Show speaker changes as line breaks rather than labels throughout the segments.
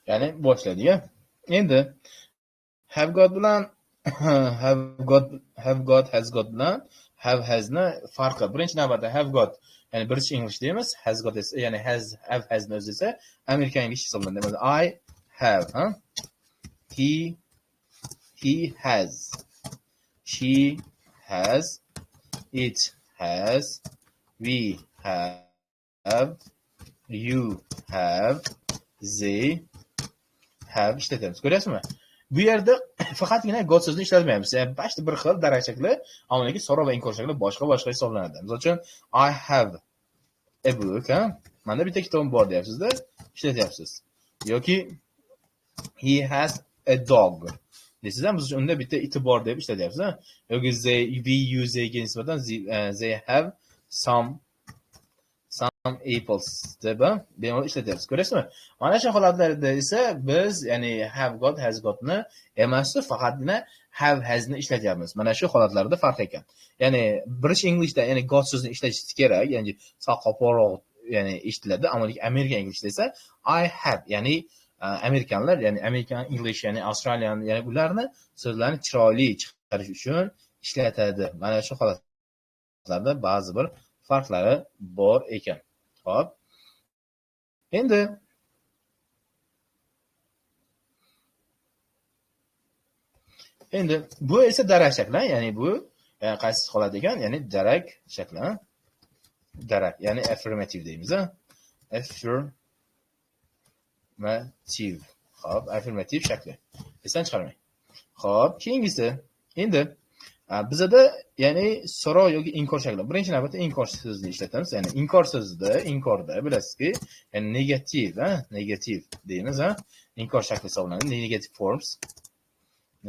Ya'ni boshladik. Endi have got bilan have got, have got, has got bilan have, hasni farqi. Birinchi navbatda have got, ya'ni British English deymiz, has got esa, ya'ni has, have, hasni o'zi esa American English hisoblanadi. I have, ha? He has, she has, it has, we have, you have, they have ishlatamiz. Ko'ryapsizmi? Bu yerda faqatgina got so'zini ishlatmaymiz. Ya'ni bashta bir xil darak shakli, ammo lekin so'rov va inkor shakli boshqa-boshqa hisoblanadi. Misol uchun I have a book, ha? Menda bitta kitobim bor deyapsiz-da, ishlatyapsiz. Yoki he has a dog deysiz, ha? Misol uchun unda bitta iti bor deb ishlatyapsiz, ha? Yoki they, we, you, they ga nisbatan they have some apples deb bemalol ishlatyapsiz. Ko'rasizmi? Mana shu holatlarda esa biz, ya'ni have got, has gotni emas, faqatgina have, hasni ishlatyapmiz. Mana shu holatlarda farq ekan. Ya'ni British Englishda, ya'ni got so'zini ishlatish kerak, ya'ni sal qo'polroq, ya'ni eshitiladi, ammo lekin American Englishda esa I have, ya'ni amerikanlar, ya'ni American English, ya'ni Australian, ya'ni ularni so'zlarni chiroyli chiqarish uchun ishlatadi. Mana shu holatlarda ba'zi bir farqlari bor ekan. Xo'p. Endi bu esa darak shakli, ya'ni bu qaysi holat ekan? Ya'ni darak shakli, darak, ya'ni affirmative deymiz, ha? Affirmative. Xo'p, affirmative shakli. Esdan chiqarmang. Xo'p, keyingisi. Endi bizada, ya'ni so'rov yoki inkor shakli. Birinchi navbatda inkor so'zini ishlatamiz. Ya'ni inkor so'zida, inkorda bilasizki, ya'ni negativ, ha, negativ deymiz, ha? Inkor shakli hisoblanadi. Negative forms.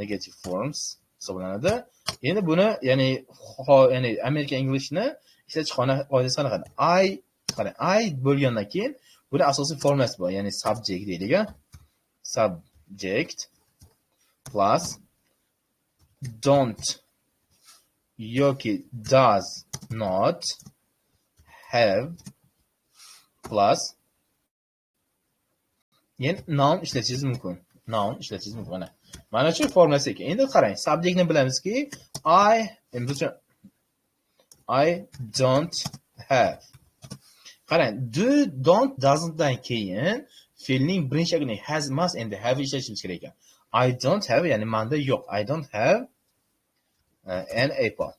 Negative forms hisoblanadi. Endi buni, ya'ni ya'ni American Englishni ishlatish qoidasi qanaqa? I, qarang, I bo'lgandan keyin buni asosiy formasi bor, ya'ni subject deylik, ha? Subject plus don't yoki does not have plus yana noun ishlatishingiz mumkin. Noun ishlatishingiz mumkin. Mana. Mana shu formasi ekan. Endi qarang, subjectni bilamizki, I, endi uchun I don't have. Qarang, do, don't, doesn't dan keyin fe'lning birinchi shaklini has emas, endi have ishlatishimiz kerak ekan. I don't have, ya'ni menda yo'q. I don't have an apple.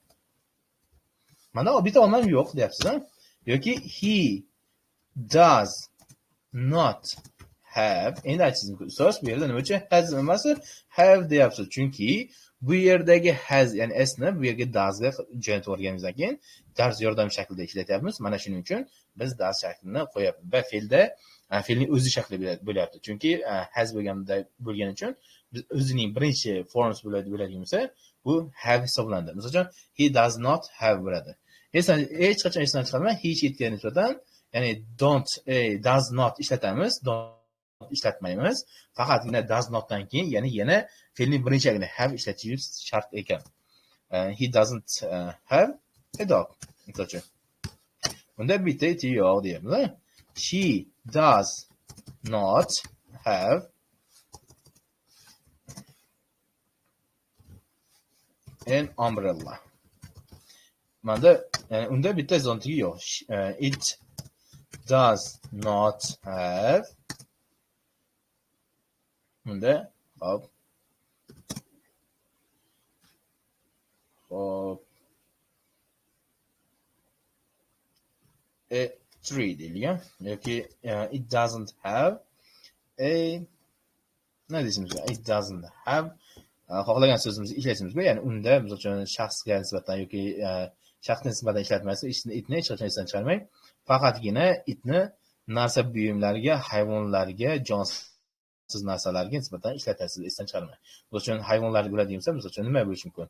Menda bitta olmam yo'q deyapsiz, ha? Yoki he does not have. Endi aytishingiz mumkin. Ustoz, bu yerda nima uchun has emas, have deyapsiz? Chunki bu yerdagi has, ya'ni s ni bu yerga doesga jo'natib yuborganimizdan keyin does yordam shaklida ishlatyapmiz. Mana shuning uchun biz does shaklini qo'yapmiz. Va fe'lda, fe'lning o'zi shakli bo'lyapti. Chunki has bo'lgani uchun biz o'zining birinchi formasi bo'ladigan bo'lsa, bu have hisoblanadi. Misol uchun he does not have bo'ladi. Hech qachon esdan chiqarmang, he she itga nisbatan, ya'ni don't, does not ishlatamiz, don't ishlatmaymiz. Faqatgina does notdan keyin, ya'ni yana fe'lning birinchi shaklini have ishlatishimiz shart ekan. He doesn't have a dog. Misol uchun. Unda bitta iti yo'q deyapmiz, ha? She does not have an umbrella. Manda, ya'ni unda bitta zontigi yo'q. It does not have. Unda, hop. Hop. A tree deyilgan yoki it doesn't have a, nima deyishimiz mumkin? It doesn't have, xohlagan so'zimizni ishlatishimiz mumkin. Ya'ni unda, misol uchun, shaxsga nisbatan yoki shaxsga nisbatan ishlatmaysiz, itni hech qachon esdan chiqarmang. Faqatgina itni narsa buyumlarga, hayvonlarga, jonsiz narsalarga nisbatan ishlatasiz, esdan chiqarmang. Misol uchun, hayvonlar bo'ladigan bo'lsa, misol uchun nima bo'lishi mumkin?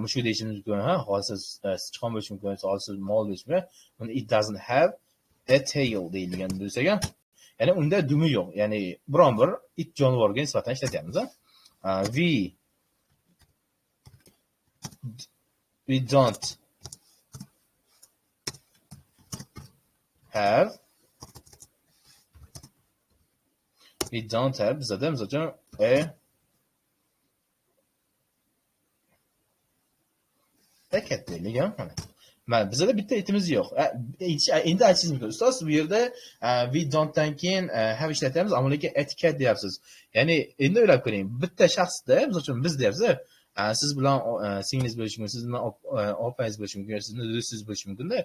Mushuk deyishimiz mumkin, ha, hozir sichqon bo'lishi mumkin, hozir mol bo'lishi mumkin. Uni it doesn't have a tail deyilgan bo'lsa, ya'ni unda dumi yo'q. Ya'ni biron bir it jonivorga nisbatan ishlatyapmiz, ha. We don't have We don't have bizada misol uchun a cat deylik, mana. Mana bizada bitta itimiz yo'q. Endi aytishingiz mumkin, ustoz bu yerda we don'tdan keyin have ishlatamiz, ammo lekin a cat deyapsiz. Ya'ni endi o'ylab ko'ring, bitta shaxsda, misol uchun biz deyapsiz, siz bilan singlingiz bo'lishi mumkin, siz bilan opangiz bo'lishi mumkin, sizni do'stingiz bo'lishi mumkin-da.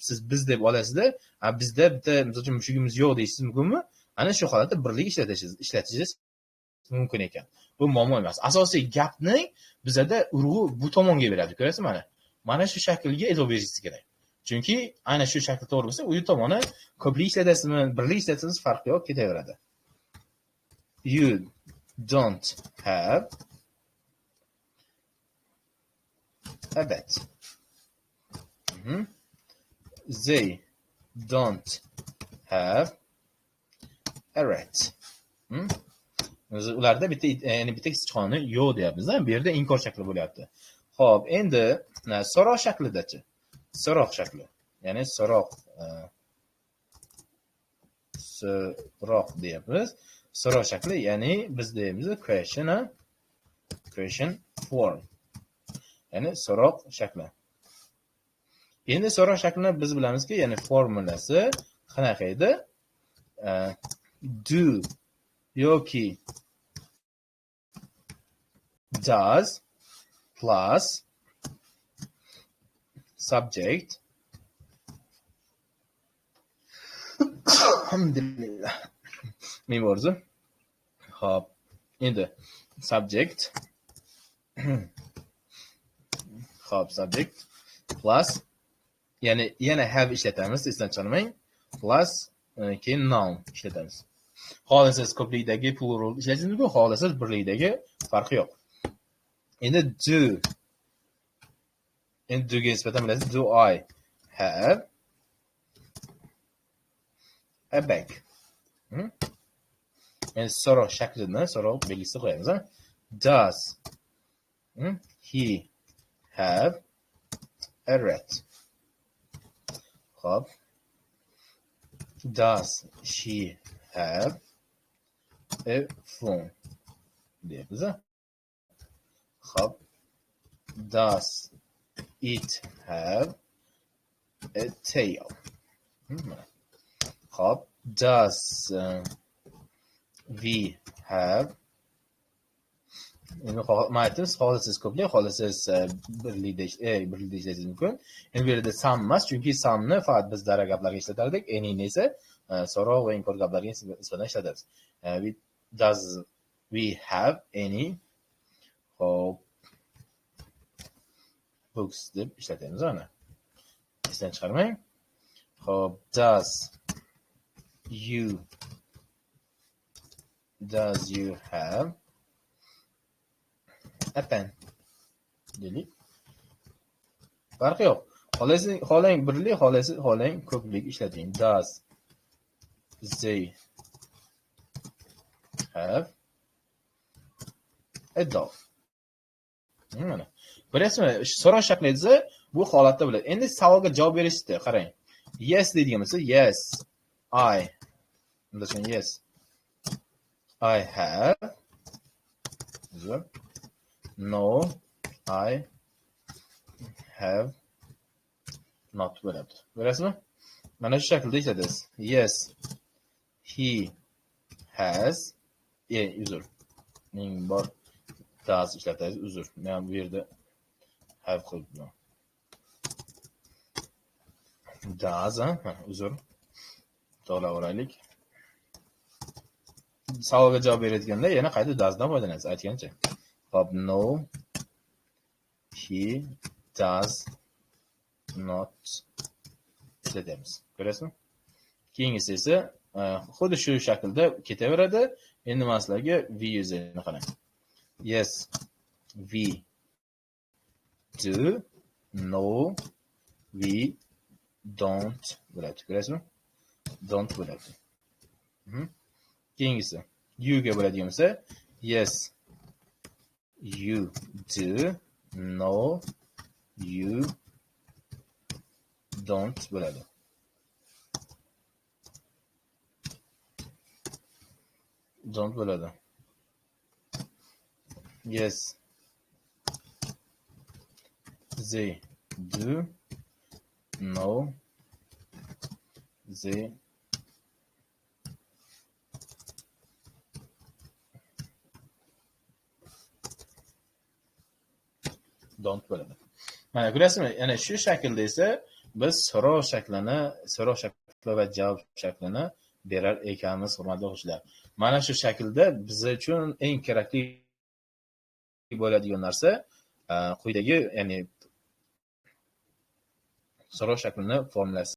Siz biz deb olasizda, bizda bitta misol uchun mushugimiz yo'q deyishingiz mumkinmi? Ana shu holatda birlik ishlatishingiz mumkin ekan. Bu muammo emas. Asosiy gapning bizada urg'u bu tomonga beradi, ko'rasizmi mana? Mana shu shaklga e'tibor berishingiz kerak. Chunki ana shu shakl to'g'ri bo'lsa, u tomoni ko'plik ishlatasizmi, birlik ishlasangiz farqi yo'q, ketaveradi. You don't have a bat. They don't have a rat. Ularda bitta, ya'ni bitta sichqoni yo'q deyapmiz, bu yerda inkor shakli bo'lyapti. Xo'p, endi so'roq shaklidachi? So'roq shakli. Ya'ni so'roq so'roq deyapmiz. So'roq shakli, ya'ni biz deymiz question, question form. Ya'ni so'roq shakli. Endi so'roq shaklini biz bilamizki, ya'ni formulasi qanaqa edi? Do yoki does plus subject. Alhamdulillah. Men borzi. Xo'p, endi subject. Xo'p, subject plus, ya'ni yana have ishlatamiz, esdan chiqarmang. Plus keyin noun ishlatamiz. Xohlasangiz ko'plikdagi plural ishlatishingiz mumkin, xohlasangiz birlikdagi, farqi yo'q. Endi do. Endi do ga nisbatan bilasiz, do I have a bag? Endi so'roq shaklini, so'roq belgisi qo'yamiz. Does he have a rat? Xo'p. Does she have a phone? Deyapmiz. Xo'p. Does it have a tail? Xo'p. Does we have, endi aytamiz, xohlasangiz ko'plik, xohlasangiz birlikda ishlatishingiz mumkin. Endi bu yerda some emas, chunki some'ni faqat biz dara gaplarga ishlatardik, any'ni esa so'roq va inkor gaplarga nisbatan ishlatamiz. Does we have any, xo'p, books deb ishlatamiz ana. Esdan chiqarmang. Xo'p, does you have a pen? Deylik. Farqi yo'q. Xohlang birlik, xohlang ko'plik ishlating. Does they have a dog? Mana. Bilasizmi, so'roq shakli desa, bu holatda bo'ladi. Endi savolga javob berishdi, qarang. Yes deydigan bo'lsa, yes I. Undan yes I have. No, I have not bo'ladi. Ko'rasizmi? Mana shu shaklda ishlatasiz. Yes, he has. Uzr. Ning bor does ishlatasiz. Uzr. Men bu yerda have qo'yibman. Does, uzr. To'g'rilab olaylik. Savolga javob berayotganda yana qayta doesdan foydalanasiz, aytgancha. Xo'p, no, he does not ishlatamiz. Ko'rasizmi? Keyingisi esa xuddi shu shaklda ketaveradi. Endi men sizlarga we yuzini qarang. Yes, we do. No, we don't bo'ladi. Ko'rasizmi? Don't bo'ladi. Keyingisi you ga bo'ladigan bo'lsa, yes, you do. No, you don't bo'ladi. Don't bo'ladi. Yes, they do. No, they don't bo'ladi. Mana ko'rasizmi? Yana shu shaklda esa biz so'rov shaklini, so'rov shakli va javob shaklini berar ekanmiz, hurmatli o'quvchilar. Mana shu shaklda biz uchun eng kerakli bo'ladigan narsa quyidagi, ya'ni so'rov shaklini formulasi.